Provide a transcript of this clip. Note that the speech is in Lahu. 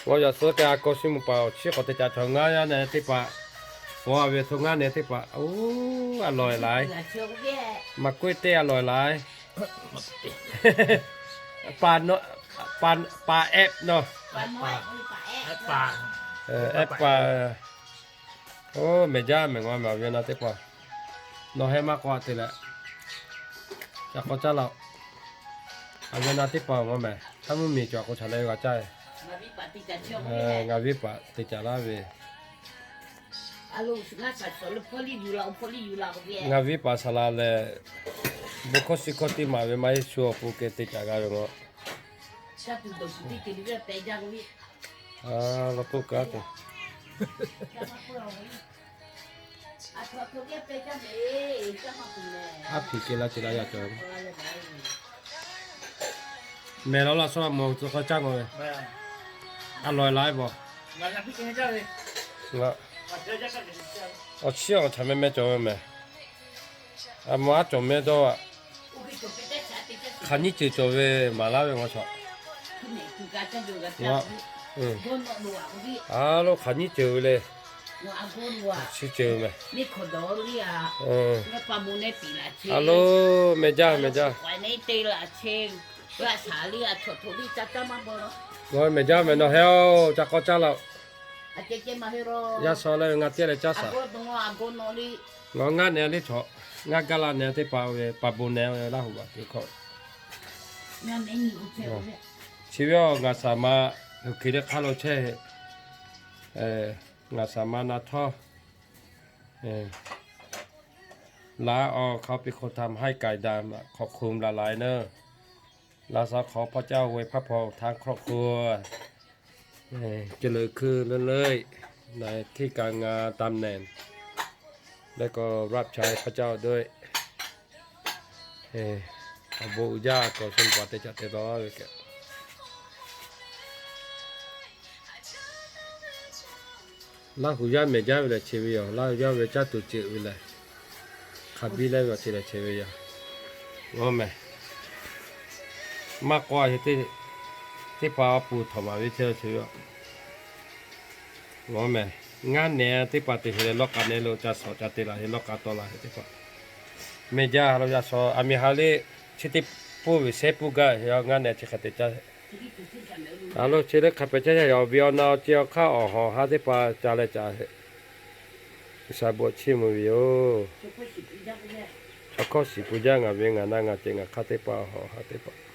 K'o yaꞈ suhˉ te a k'o shiˉ mvuh paˍ awˬ chiˉ k'awꞈ te caꞈ chaw ngaˇ yaˇ neh teˇ hpaˍ, k'awꞈ a ve htoꞈ ngaˇ neh teˇ hpaˍ, oˇ a lawˬ eˬ laiˉ, maꞈ k'oˆ teˇ a lawˬ eˬ laiˉ, paˍ ehˆ nawˬ, ehˆ paˍ, oˇ mehˬ jaˇ mehˬ ngaw mehˬ awˬ viˉ awˬ nyi teˇ hpaˍ, nawˬ heh maˇ k'awꞈ te leh, ca k'awꞈ caˇ laˇ-oˬ. Awˬ viˉ awˬ nyi teˇ hpaˍ ngaw mehˬ, hk'aˇ mvuhˇ miˬ cawˬ k'o chaw leh g'a caˇ e. Ngaˬ viˉ paˍ te caꞈ laˇ ve, ngaˬ viˉ paˍ saˍ laˍ lehˬ, bon hkawˇ shiˍ hkawˇ teˇ maˍ ve maˇ heˆ shu awˬ pon keh te caꞈ g'a ve ngaw. Law k'oˆ kaꞈ te, aˉ hpiˍ kehˬ laˇ ce laˇ yaˇ cawˬ ve. Mehˬ law laˇ sawˉ mawˬ tcuh k'aw caˇ ngaw ve, a lawˬ eˬ laiˉ bawˬ. Awˬ chiˉ awˬ chaꞈ meh meh cawˬ ve mehˬ. A mawˬ aˉ cawˬ meh dawˇ a, hk'aˬ nyiˇ ceuˬ cawˬ ve maˍ laˇ ve ngaw chaw. A lo hk'aˬ nyiˇ ceuˬ ve le. Chi ceuˬ mehˬ. A lo, mehˬ jaˇ mehˬ jaˇ. Ngaˬ mehˬ jaˇ mehˬ nawˬ heh oˬ, ca k'awꞈ caˇ laˇ-oˬ. Yaˇ sawˉ leh ve ngaˬ teˇ leh caˇ shaˍ. Ngaˬ ngaˇ neh le chaw, ngaˇ gaˇ la neh teˇ hpaˍ ve paˍ bon neh ve Laˇ huˍ baˬ te hkawˇ. Chi ve a ngaˬ shaˍ ma, hk'e le hk'a lo chehˇ, ngaˬ shaˍ ma na htawˇ, laˇ awˬ hk'a piˇ hk'o htaꞈ maˇ haiˉ k'ai daꞈ, hk'awꞈ hk'oˆ la laiˉ nawˉ. Laˇ sha hk'awꞈ hpaˇ caˇ ve hpaˇ hpaw htaꞈ hk'awꞈ hk'oˆ เจริญขึ้นเรื่อยๆ ในที่การงานตำแหน่ง แล้วก็รับใช้พระเจ้าด้วย awˬ bon uiˍ jaˇ k'awꞈ shonˇ paˍ teˇ caꞈ te taw ve kehˬ. Laˇ huˍ yaˇ mehˬ jaˇ ve lehˬ chi ve yoˬ. Laˇ huˍ yaˇ ve caˇ tuˬ ceuˬ ve lehˬ, hk'aˬ biˇ leh ve awˬ te lehˬ chi ve yoˬ. Ngaˬ mehˬ, maˇ k'awꞈ a e teˇ hpaˍ a puˍ htawꞈ maˍ ve chehˇ chi ve yoˬ. Ngaˬ mehˬ, ngaˇ neh teˇ hpaˍ te hk'e leh lawˇ k'a neh lo ca shawˍ ca te laˬ hk'e lawˇ k'a taw laˬ hk'e teˇ hpaˍ, mehˬ jaˇ lo yaˇ sawˉ a miˬ ha le, chi teˇ pawˆ ve shehˉ pawˆ gaˇ hk'e ngaˇ neh chi hk'e te caˇ. A lo chi leh hk'a pehꞈ caˇ yaˇ awˬ viˉ awˬ nyi awˬ ceˇ awˬ hk'aˇ awˬ hawˬ haˉ teˇ hpaˍ ca leh ca G'uiˬsha bon chiˇ mvuh ve yoˬ. Chaw hkawˇ shiˍ pun jaˇ ngaˬ ve ngaˬ na ngaˬ ceh ngaˬ hk'aˇ teˇ hpaˍ awˬ hawˬ haˉ teˇ hpaˍ.